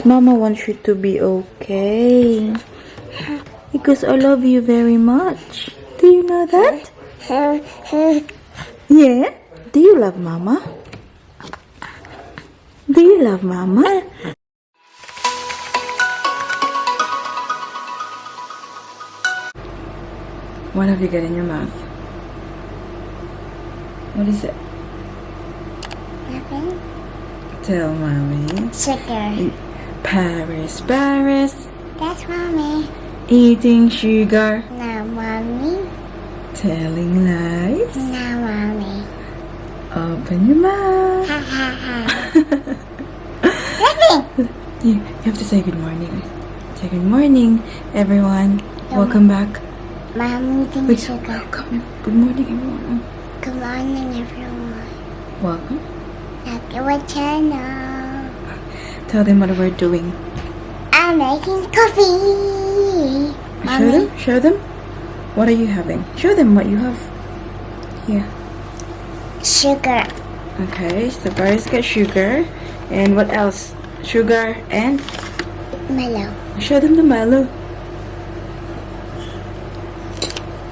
Mama wants you to be okay. Because I love you very much. Do you know that? Yeah? Do you love Mama? Do you love Mama? What have you got in your mouth? What is it? Nothing. Tell Mommy. Sugar. Paris, Paris. That's Mommy. Eating sugar. No, Mommy. Telling lies. No, Mommy. Open your mouth. Ha ha ha. Nothing. You have to say good morning. Say good morning, everyone. Welcome back. Mom eating Wait, sugar. welcome. Good morning, everyone. Good morning, everyone. Welcome. Back to our channel. Tell them what we're doing. I'm making coffee. Show them. Show them. What are you having? Show them what you have. Here. Sugar. Okay, so Paris got sugar. And what else? Sugar and? Mellow. Show them the Milo.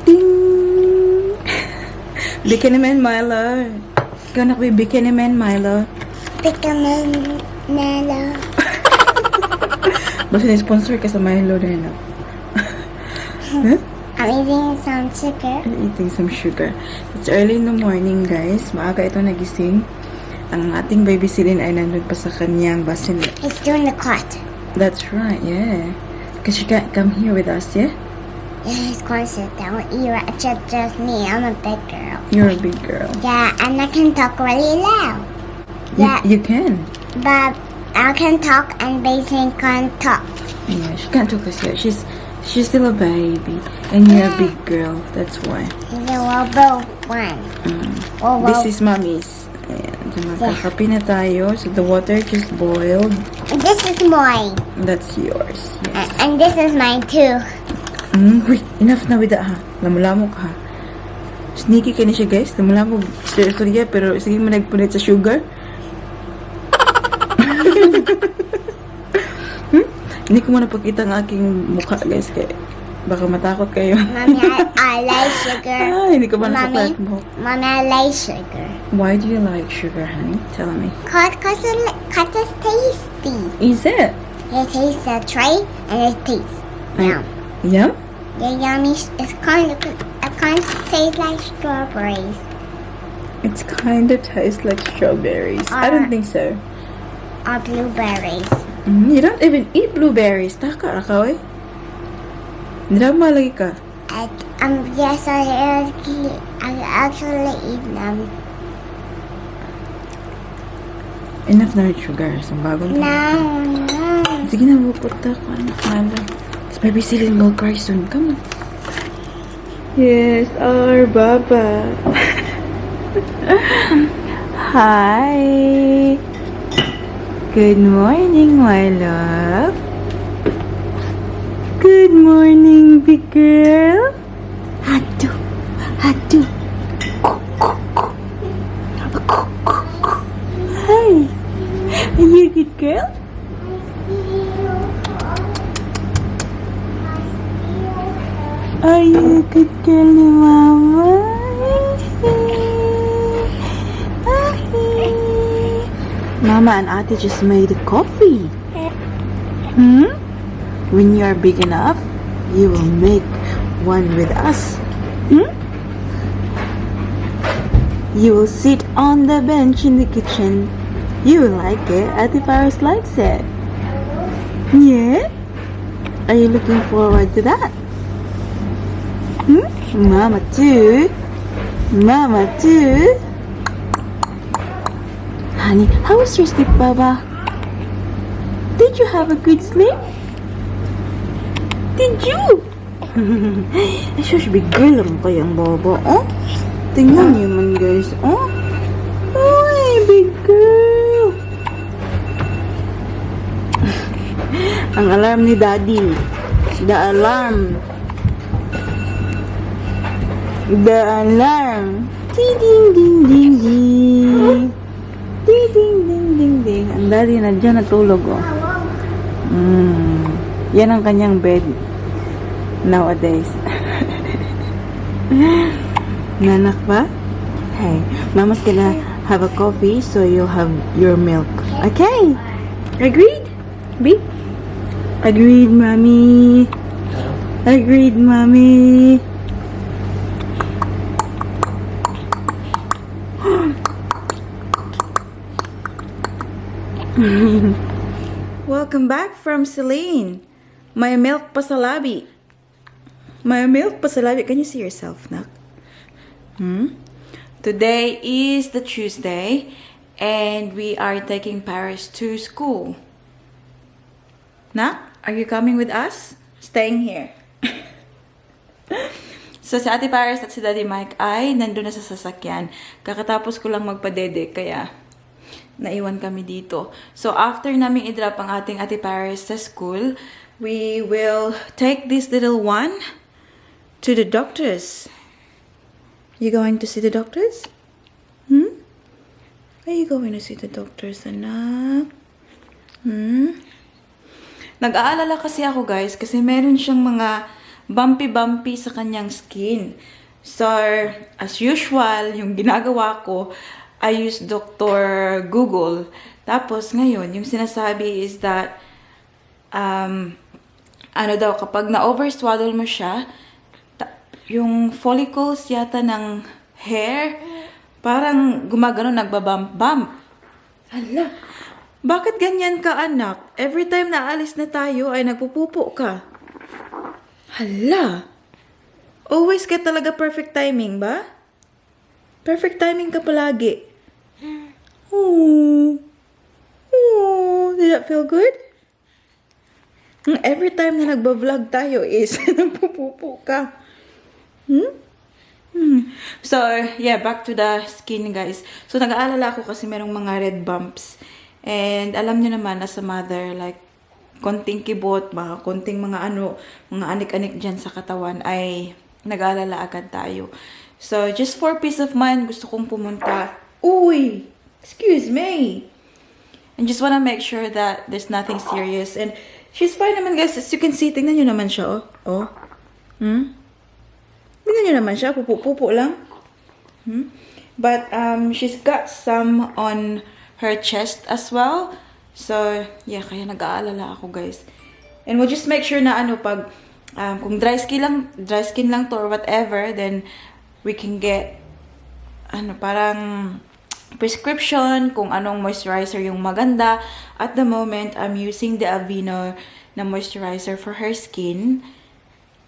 Ding! Bikini Man Milo. Gonna be Bikini Man Milo. Pickaman Mellow. Basta ni-sponsor ka sa Milo na yun. Huh? I'm eating some sugar. Eating some sugar. It's early in the morning, guys. Maaga ito nagising. Ang ating baby Celine ay nandun pa sa kanyang basin. He's doing the cot. That's right, yeah. Because she can't come here with us, yeah? Yeah, he's going to sit down. You're just me. I'm a big girl. You're a big girl. Yeah, and I can talk really loud. Yeah, You can. but I can talk and Basin can't talk. Yeah, she can't talk us yet. She's still a baby. And you're a big girl. That's why. Yeah, we're both one. Well, This is Mommy's. Ayan, so magkakape na tayo. So the water just boiled. this is mine. That's yours. Yes. And this is mine too. Wait, enough na with that, ha? Lamulamok, ha? Sneaky ka na siya, guys. Lamulamok. Storya, pero sige mo nagpunit sa sugar. Hindi ko muna pakita ang aking mukha, guys. Kaya baka matakot kayo. Mommy, I like sugar. Hindi ko pa nasaklat mo. Mommy, I like sugar. Why do you like sugar, honey? Tell me. Cause it's tasty. Is it? It tastes a tray and it tastes. Yum. Yum? Yeah, yummy. It kind of tastes like strawberries. It's kind of tastes like strawberries. I don't think so. Or blueberries. You don't even eat blueberries. Taka ka, eh? Hindi na malagi ka. Yes, I actually eat them. Enough na rin sugar. Sa bagong No. Sige na, pupunta ko. Ano, It's baby Celine will cry soon. Come on. Yes, our Baba. Hi. Good morning, my love. Good morning, big girl. Hatu. Hatu. Hi. Are you a good girl? Are you a good girl, Mama? Mama and Ate just made a coffee. When you are big enough, you will make one with us. You will sit on the bench in the kitchen. You will like it. Ate Paris likes it. Yeah? Are you looking forward to that? Mama too. Mama too. Honey, how was your sleep, Baba? Did you have a good sleep? Did you? Shush, big girl lang kayang Baba, oh? Tingnan niyo man, guys, oh? Oy, big girl! Ang alarm ni Daddy. The alarm. The alarm. Ding, ding, ding, ding, ding. Ding, ding, ding, ding, ding. Ang Daddy na dyan natulog, oh. Yan ang kanyang bed nowadays. Nanak ba? Hey, Mama's gonna have a coffee, so you'll have your milk. Okay? Agreed? B? Agreed, Mommy. Agreed, Mommy. Welcome back from Celine. My milk pasalabi. My milk pasalabi. Can you see yourself, Nak? Today is the Tuesday, and we are taking Paris to school. Nak, are you coming with us? Staying here. So, si Ate Paris at si Daddy Mike ay nandun na sa sasakyan. Kakatapos ko lang magpadede, kaya naiwan kami dito. So, after namin i-drop ang ating Ate Paris sa school, we will take this little one to the doctors. You going to see the doctors? Are you going to see the doctors, anak? Nag-aalala kasi ako, guys, kasi meron siyang mga bumpy-bumpy sa kanyang skin. So, as usual, yung ginagawa ko, I use Dr. Google. Tapos, ngayon, yung sinasabi is that, kapag na-overswaddle mo siya, yung follicles yata ng hair, parang gumagano, nagbabump-bump. Hala, bakit ganyan ka, anak? Every time na alis na tayo, ay nagpupupo ka. Hala, always ka talaga perfect timing ba? Perfect timing ka palagi. Oh, did that feel good? Every time na nagba-vlog tayo is nagpupupo ka. So, yeah, back to the skin, guys. So, nag-aalala ako kasi merong mga red bumps. And alam niyo naman, as a mother, like, konting kibot, konting mga anik-anik dyan sa katawan, ay nag-aalala agad tayo. So, just for peace of mind, gusto kong pumunta. Uy! Excuse me! And just wanna make sure that there's nothing serious. And she's fine naman, guys. As you can see, tingnan nyo naman siya, oh. Tingnan nyo naman siya, pupo-pupo lang. But, she's got some on her chest as well. So, yeah, kaya nag-aalala ako, guys. And we'll just make sure na pag, kung dry skin lang to or whatever, then we can get, parang prescription kung anong moisturizer yung maganda. At the moment, I'm using the Aveeno na moisturizer for her skin.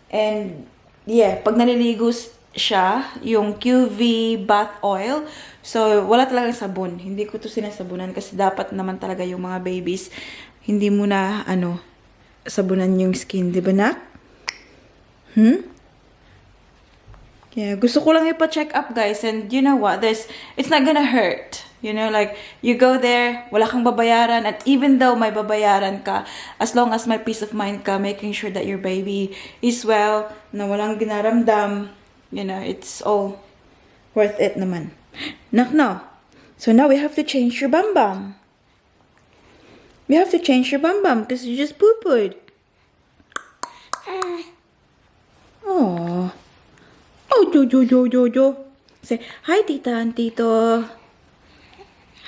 And, yeah, pag naliligo siya, yung QV bath oil, so, wala talagang sabon. Hindi ko to sinasabunan kasi dapat naman talaga yung mga babies, hindi mo na, sabunan yung skin. Diba, Nak? Yeah, gusto ko lang ipa-check up, guys. And you know what? It's not gonna hurt. You know, like, you go there, wala kang babayaran. And even though may babayaran ka, as long as may peace of mind ka, making sure that your baby is well, na walang ginaramdam, you know, it's all worth it naman. No. So now we have to change your bum. We have to change your bum because you just poo-pooed. Oh, Jo. Say, hi, tita and tito.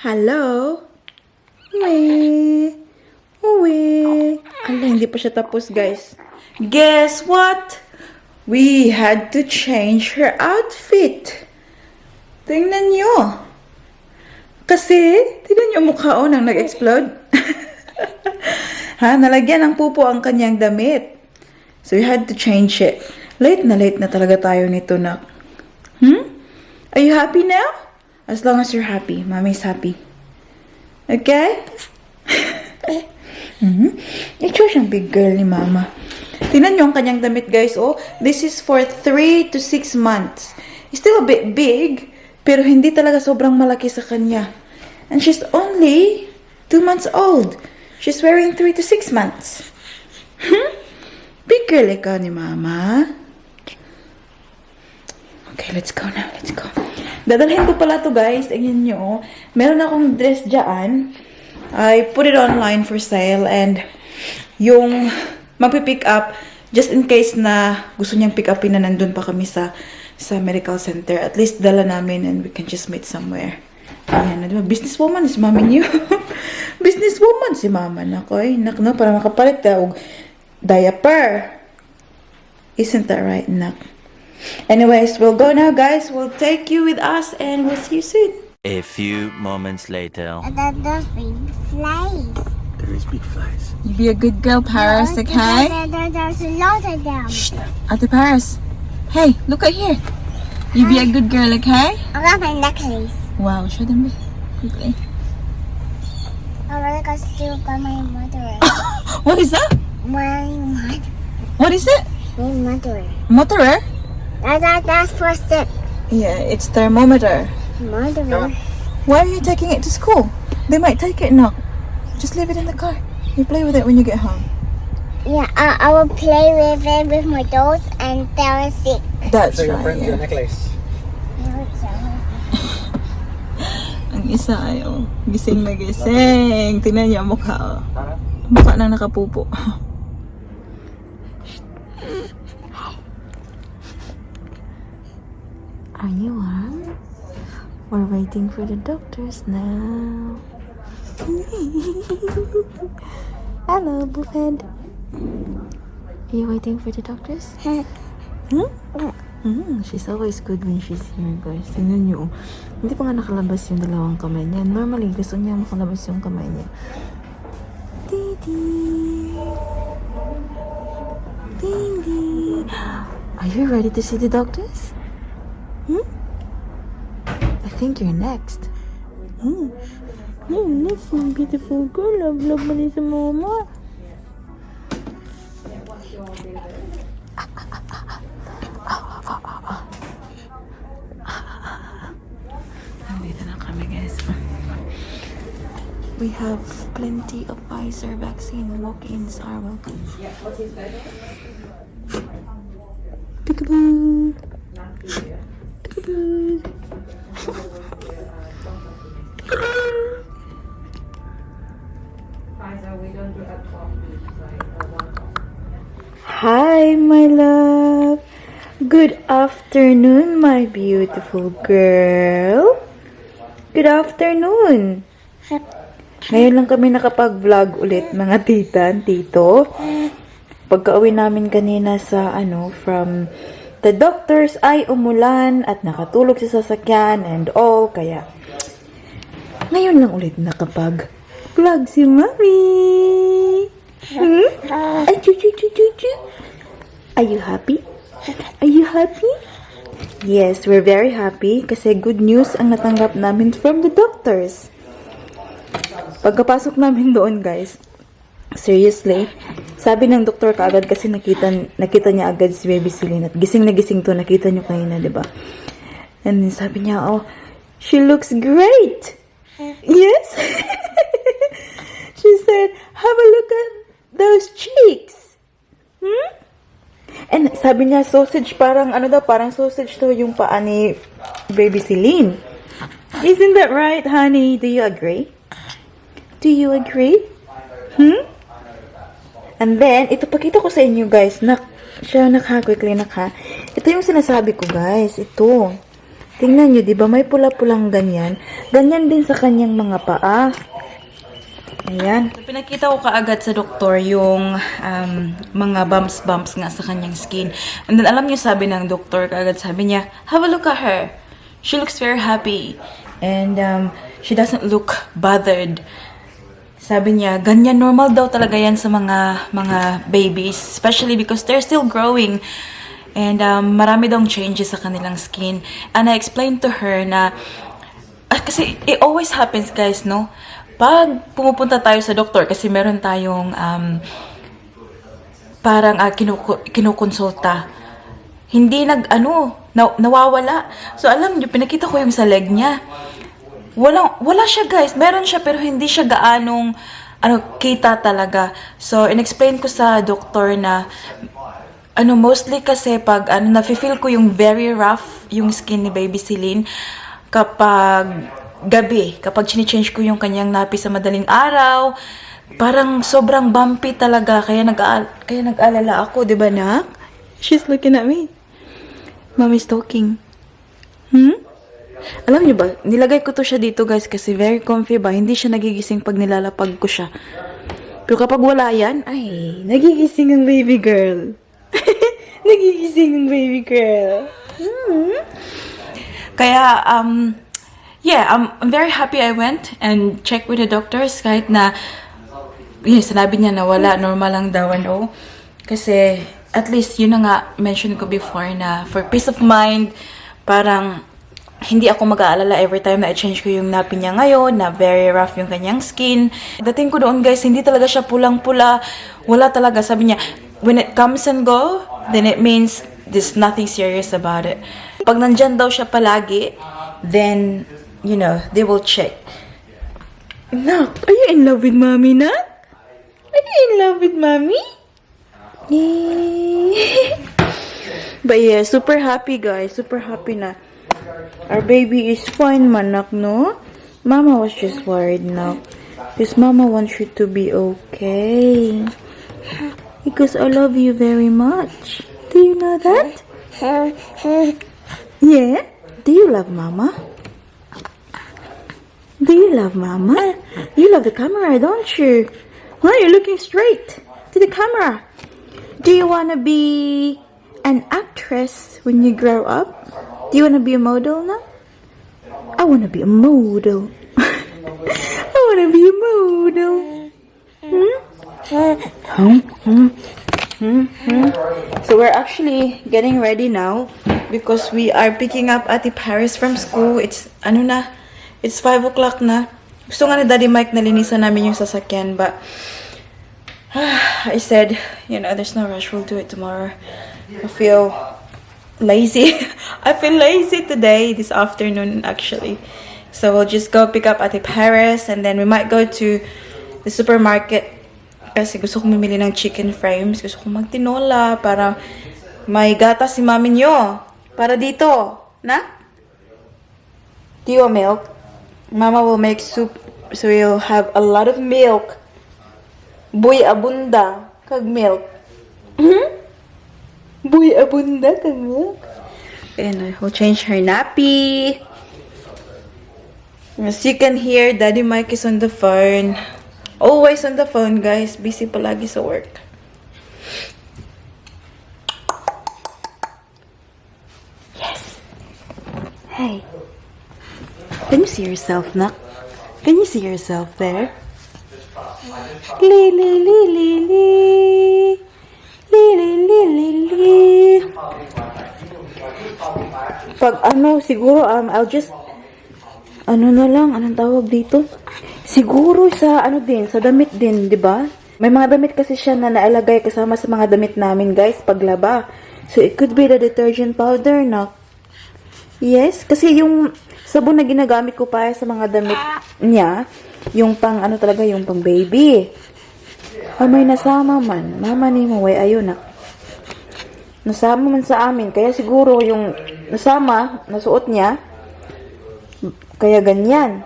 Hello. Uwe. Ala, hindi pa siya tapos, guys. Guess what? We had to change her outfit. Tingnan nyo. Kasi, tingnan nyo mukha nang nag-explode. Nalagyan ng pupo ang kanyang damit. So, we had to change it. Late na talaga tayo nito, Nak. Are you happy now? As long as you're happy. Mommy's happy. Okay? Ito siyang big girl ni Mama. Tingnan nyo ang kanyang damit, guys. Oh, this is for 3 to 6 months. It's still a bit big, pero hindi talaga sobrang malaki sa kanya. And she's only 2 months old. She's wearing 3 to 6 months. Big girl ikaw ni Mama. Okay, let's go now. Let's go. Dadalhin ko pala to, guys. Tingnan nyo. Meron akong dress dyan. I put it online for sale and yung magpipick up, just in case na gusto niyang pick upin na nandun pa kami sa medical center. At least dala namin and we can just meet somewhere. Ayan, diba? Businesswoman si mami niyo. Businesswoman si mama. Nakoy, no, para makapalit ka og diaper. Isn't that right, nak? Anyways, we'll go now, guys. We'll take you with us and we'll see you soon. A few moments later. And then those big flies. There is big flies. You be a good girl, Paris, okay? There's a lot of them. Shh, Ate Paris. Hey, look at here. You be a good girl, okay? I got my necklace. Wow, show them quickly. I really got still got my mother. What is that? My mother. What is it? My mother. Motorer? That's for sip. Yeah, it's thermometer. Mother. Why are you taking it to school? They might take it now. Just leave it in the car. You play with it when you get home. Yeah, I will play with it with my dolls and they're sick. That's So your right. friend your Yeah. necklace. Ang isa ay, oh, gising na gising. Tingnan niyo ang mukha, oh. Mukha nang nakapupo. Are you warm? We're waiting for the doctors now. Hello, Buffet. Are you waiting for the doctors? She's always good when she's here, guys. Tingnan niyo. Hindi pa nga nakalabas yung dalawang kamay niya. Normally, gusto niya makalabas yung kamay niya. Didi. Didi. Are you ready to see the doctors? I think you're next. That's my beautiful girl. Love mo ni sa mama. Nandito na kami, guys. We have plenty of Pfizer vaccine. Walk-ins are welcome. Peekaboo. Peekaboo. Hi, my love. Good afternoon, my beautiful girl. Good afternoon. Ngayon lang kami nakapag-vlog ulit, mga tita, tito. Pagka-uwi namin kanina sa, from the doctors ay umulan at nakatulog sa sasakyan and all, kaya ngayon lang ulit nakapag-vlog si Mami. Ay, chu. Are you happy? Are you happy? Yes, we're very happy kasi good news ang natanggap namin from the doctors. Pagkapasok namin doon, guys, seriously, sabi ng doktor kaagad kasi nakita niya agad si Baby Celine at gising na gising to, nakita niyo kanina, diba? And then sabi niya, oh, she looks great! Yes? She said, have a look at those cheeks! And sabi niya, sausage, parang parang sausage to yung paa ni Baby Celine. Isn't that right, honey? Do you agree? Do you agree? And then, ito pakita ko sa inyo, guys. Quickly, ito yung sinasabi ko, guys. Ito. Tingnan nyo, di ba? May pula-pulang ganyan. Ganyan din sa kanyang mga paa. Ayan. Pinakita ko kaagad sa doktor yung mga bumps nga sa kanyang skin. And then, alam niyo, sabi ng doktor kaagad, sabi niya, have a look at her. She looks very happy. And she doesn't look bothered. Sabi niya, ganyan normal daw talaga yan sa mga babies, especially because they're still growing. And marami daw changes sa kanilang skin. And I explained to her na, kasi it always happens, guys, no? Pag pumupunta tayo sa doktor, kasi meron tayong parang kinukonsulta, hindi nawawala. So alam niyo, pinakita ko yung sa leg niya. Wala siya, guys. Meron siya pero hindi siya gaanong kita talaga. So inexplain ko sa doktor na mostly kasi pag nafe-feel ko yung very rough yung skin ni Baby Celine kapag gabi, kapag chine-change ko yung kanyang napi sa madaling araw, Parang sobrang bumpy talaga. Kaya nag-alala ako, di ba, nak? She's looking at me. Mommy's talking. Alam niyo ba, nilagay ko to siya dito, guys, kasi very comfy ba? Hindi siya nagigising pag nilalapag ko siya. Pero kapag wala yan, ay, nagigising ang baby girl. Nagigising ang baby girl. Kaya, yeah, I'm very happy I went and checked with the doctors kahit na, sinabi niya na wala, normal lang daw, ano. Kasi, at least, yun na nga, mention ko before na for peace of mind, parang, hindi ako mag-aalala every time na i-change ko yung nappy niya ngayon, na very rough yung kanyang skin. Dating ko doon, guys, hindi talaga siya pulang-pula. Wala talaga. Sabi niya, when it comes and go, then it means there's nothing serious about it. Pag nandyan daw siya palagi, then, you know, they will check. Nak, are you in love with mommy, Nak? Are you in love with mommy? Yay! But yeah, super happy, guys. Super happy na. Our baby is fine, manak, no? Mama was just worried now. Because Mama wants you to be okay. Because I love you very much. Do you know that? Yeah? Do you love Mama? Do you love Mama? You love the camera, don't you? Why are you looking straight to the camera? Do you want to be an actress when you grow up? Do you want to be a model now? I want to be a model. I want to be a model. So we're actually getting ready now because we are picking up Ate Paris from school. It's, it's 5 o'clock na. Gusto nga ni Daddy Mike na linisan namin yung sasakyan, but I said, you know, there's no rush. We'll do it tomorrow. I feel lazy. I feel lazy today, this afternoon actually. So we'll just go pick up Ate Paris and then we might go to the supermarket kasi gusto kong mamili ng chicken frames. Gusto kong magtinola para may gatas si mami nyo. Para dito. Na? Do you want milk? Mama will make soup so you'll have a lot of milk. Boy abunda kag milk. Boy abunda kag milk. And I will change her nappy. As you can hear, Daddy Mike is on the phone. Always on the phone, guys. Busy palagi sa work. Yes. Hey. Can you see yourself, Nak? Can you see yourself there? Li li li li li. Li li li li li. Pag siguro I'll just na lang, anong tawag dito? Siguro sa sa damit din, 'di ba? May mga damit kasi siya na nailagay kasama sa mga damit namin, guys, paglaba. So it could be the detergent powder, Nak. Yes, kasi yung sabon na ginagamit ko pa sa mga damit niya, yung pang talaga, yung pang baby. Ay, may nasama man. Mama ni mo, way ayun, Nak. Nasama man sa amin. Kaya siguro yung nasama, nasuot niya, kaya ganyan.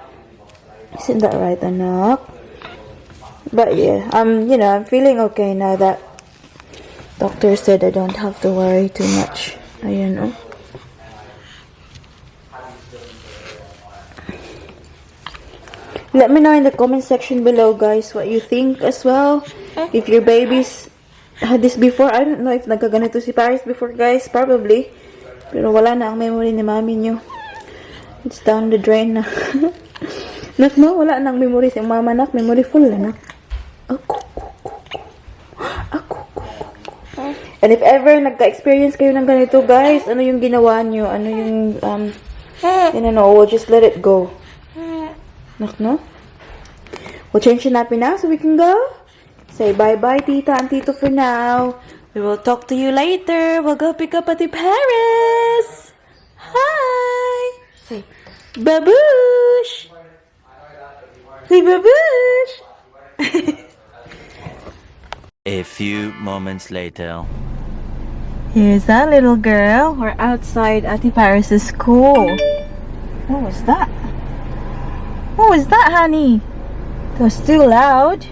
Isn't that right, anak? But yeah, you know, I'm feeling okay now that doctor said I don't have to worry too much. Ayun, oh. Let me know in the comment section below, guys, what you think as well. If your babies had this before. I don't know if nagkaganito si Paris before, guys. Probably. Pero wala na ang memory ni mami nyo. It's down the drain na. Nak, no? Wala na ang memory si mama, nak. Memory full na, nak. Ako. And if ever nagka-experience kayo ng ganito, guys, ano yung ginawa nyo? Ano yung, we'll just let it go. Nak, no? We'll change the nappy now so we can go. Say bye-bye, tita and tito for now. We will talk to you later. We'll go pick up Ate Paris. Hi. Say, baboosh. Say, baboosh. A few moments later. Here's that little girl. We're outside Ate Paris' school. What was that? What was that, honey? It was too loud.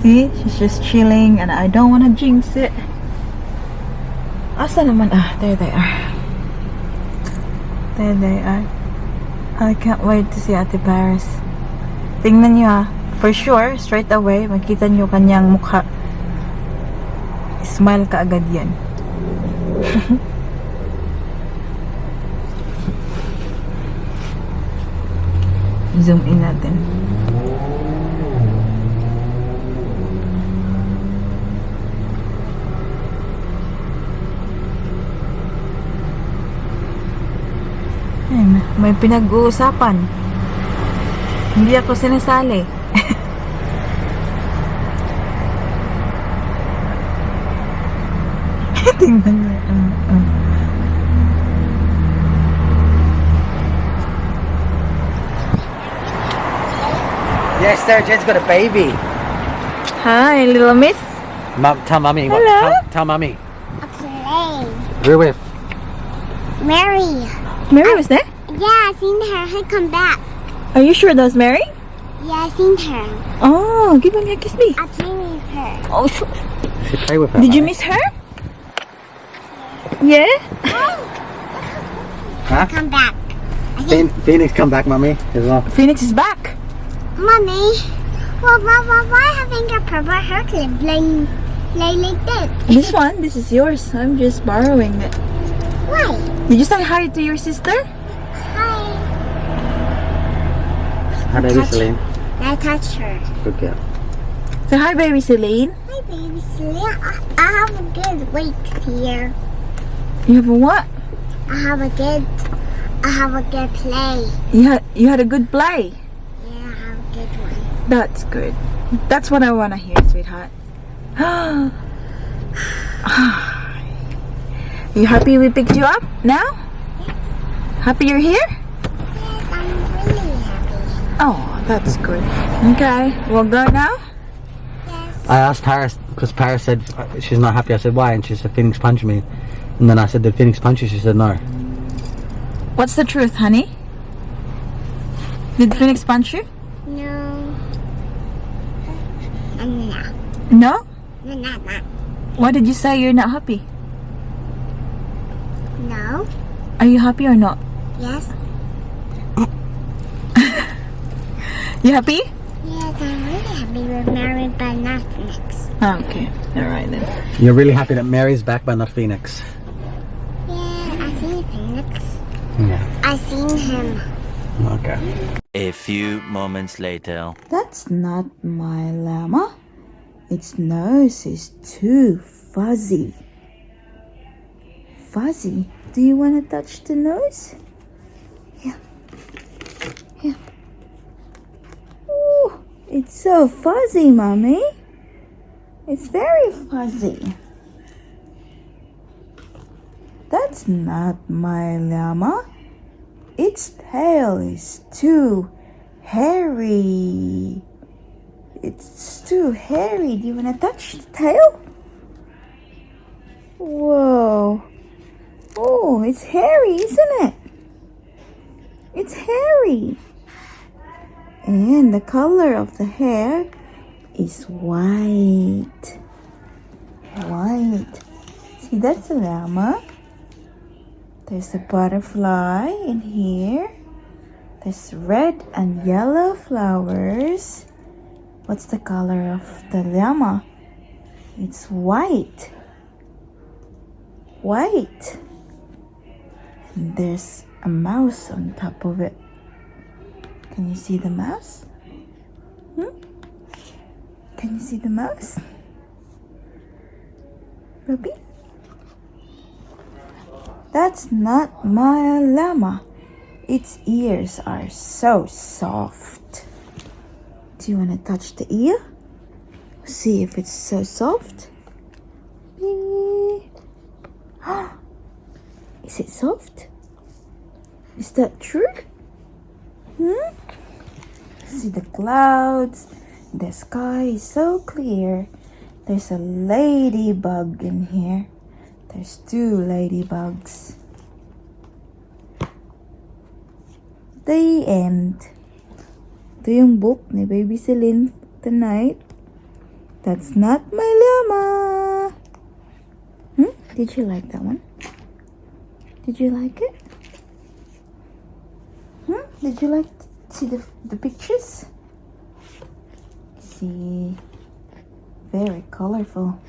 See, she's just chilling and I don't want to jinx it. Asa naman? There they are. There they are. I can't wait to see Ate Paris. Tingnan niyo for sure, straight away, makita niyo kanyang mukha. Smile ka agad yan. Zoom in natin. Ayan, may pinag-uusapan. Hindi ako sinasali. Tingnan niyo. Yes, Sarah Jane's got a baby. Hi, little miss. Mum, tell mummy. What, Hello. tell mummy. A plane. We're with. Mary. Mary was there? Yeah, I seen her. Hey, come back. Are you sure that was Mary? Yeah, I seen her. Oh, give me a kiss me. I played with her. Oh, sure. She play with her. Did you mummy. miss her? Yeah? Huh? Come back. I think, Phoenix, come back, mummy, as well. Phoenix is back. Mommy. Well, why having a purple haircut playing like that? This one, this is yours. I'm just borrowing it. Why? Did you say hi to your sister? Hi. Hi, baby Celine. I touched her. Good girl. Say hi, baby Celine. Hi, baby Celia. I have a good weight here. You have a what? I have a good play. You had a good play. Yeah, I have a good one. That's good. That's what I want to hear, sweetheart. You happy we picked you up now? Happy you're here? Yes, I'm really happy. Oh, that's good. Okay, we'll go now. Yes. I asked Paris, because Paris said she's not happy. I said, why? And she said, Phoenix punched me. And then I said, did Phoenix punch you? She said, no. What's the truth, honey? Did Phoenix punch you? No. No. No? No. Why did you say you're not happy? No. Are you happy or not? Yes. You happy? Yes, I'm really happy we're married by Netflix. Okay, alright then. You're really happy that Mary's back, but not Phoenix. Yeah, I seen Phoenix. Yeah. I seen him. Okay. A few moments later. That's not my llama. Its nose is too fuzzy. Fuzzy? Do you want to touch the nose? Yeah. Yeah. Ooh, it's so fuzzy, Mommy. It's very fuzzy. That's not my llama. Its tail is too hairy. It's too hairy. Do you want to touch the tail? Whoa. Oh, it's hairy, isn't it? It's hairy. And the color of the hair is white. White. See, that's a llama. There's a butterfly in here. There's red and yellow flowers. What's the color of the llama? It's white. White. And there's a mouse on top of it. Can you see the mouse? Can you see the mouse? Ruby? That's not my llama. Its ears are so soft. Do you want to touch the ear? See if it's so soft. Is it soft? Is that true? See the clouds. The sky is so clear. There's a ladybug in here. There's two ladybugs. The end. Ito yung book ni Baby Celine tonight. That's not my llama. Did you like that one? Did you like it? Did you like to see the pictures? See, very colorful.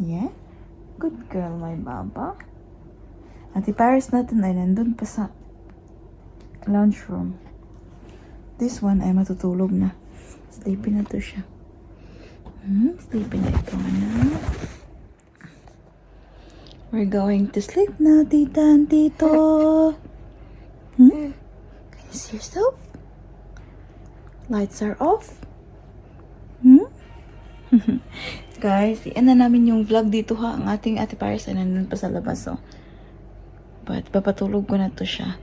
Yeah, good girl, my baba. Ate Paris natin ay nandun pa sa lounge room. This one ay matutulog na. Sleepy na to siya. Sleepy na ito na. We're going to sleep now, tita and tito. Can you see yourself? Lights are off. Guys, iyan na namin yung vlog dito ha. Ang ating Ate Paris ay nandun pa sa labas. Oh. But papatulog ko na to siya.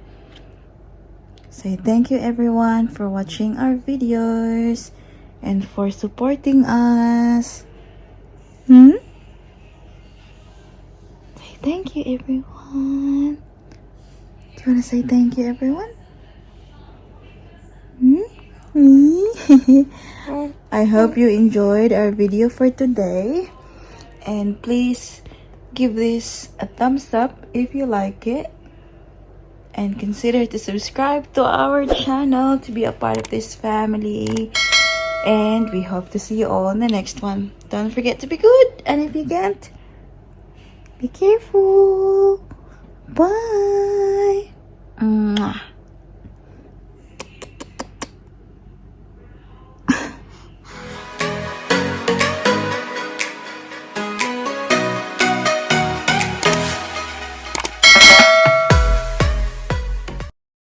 Say thank you everyone for watching our videos and for supporting us. Say thank you everyone. Do you want to say thank you everyone? I hope you enjoyed our video for today, and please give this a thumbs up if you like it, and consider to subscribe to our channel to be a part of this family, and we hope to see you all in the next one. Don't forget to be good, and if you can't, be careful. Bye. Mwah.